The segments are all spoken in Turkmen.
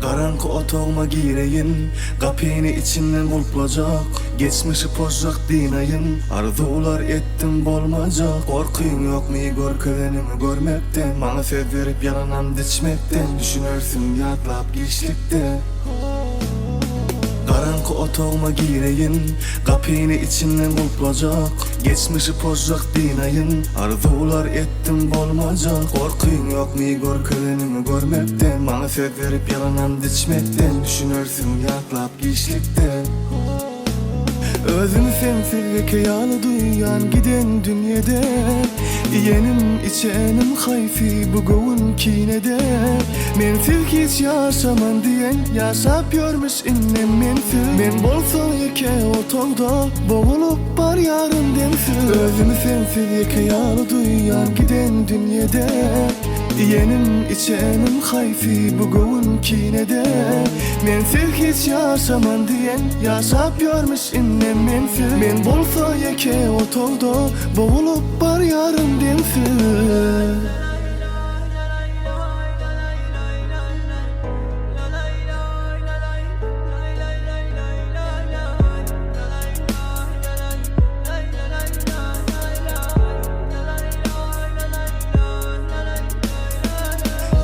Garaňky otagyma gireýin, Gapyny içinden gulplajak, Geçmişi pozjak dynaýyn, Arzuwlar etdim bolmajak. Gorkyň ýokmy görkezeniňi görmekden, Maňa söz berip ýalanam diçmekden, Düşünersiň ýatlap giçlikde. Garaňky otagyma gireýin, Gapyny içinden gulplajak, Geçmişi pozjak dynaýyn, Arzuwlar etdim bolmajak. Gorkyň ýokmy görkezeniňi görmekden, Maňa söz berip ýalanam diçmekden, Düşünersiň ýatlap giçlikde. Özümi sensiz ýeke ýaly duýýan giden dünýede Iýenim içenim haýsy bu göwün kinede Mensiz hiç ýaşaman diýen ýaşap ýörmüş indem mensiz Men bolsa ýeke otagda bogulyp barýaryn demsiz Özümi sensiz ýeke ýaly duýýan giden dünýede Iýenim içenim haýsy bu göwün kinede Mensiz hiç ýaşaman diýen ýaşap ýörmüş indem mensiz Men bolsa ýeke otagda bogulyp barýaryn demsiz.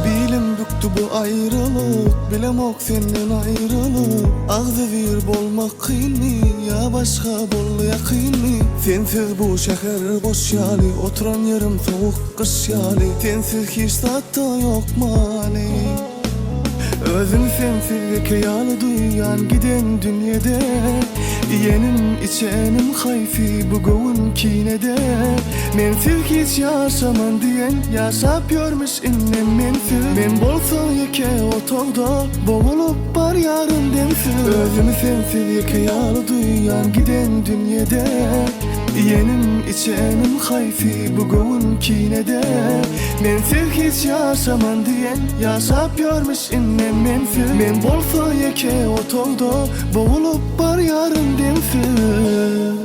Bilim bükdi bu aýralyk, Bilemok senden aýralyp. Agzybir bolmak kynmy, Ýa başga boldy ýakynmy? Sensiz bu şäher boş ýaly, Oturan ýerim sowuk gyş ýaly. Sensiz hiç zatda ýok many. Özümi sensiz ýeke ýaly duýýan giden dünýede Iýenim içenim haýsy bu göwün kinede Mensiz hiç ýaşaman diýen ýaşap ýörmüş indem mensiz Men bolsa ýeke otagda bogulyp barýaryn demsiz Özümi sensiz ýeke ýaly duýýan giden dünýede Iýenim içenim haýsy bu göwün kinede Mensiz hiç ýaşaman diýen ýaşap ýörmüş indem mensiz Men bolsa ýeke otagda bogulyp barýaryn demsiz.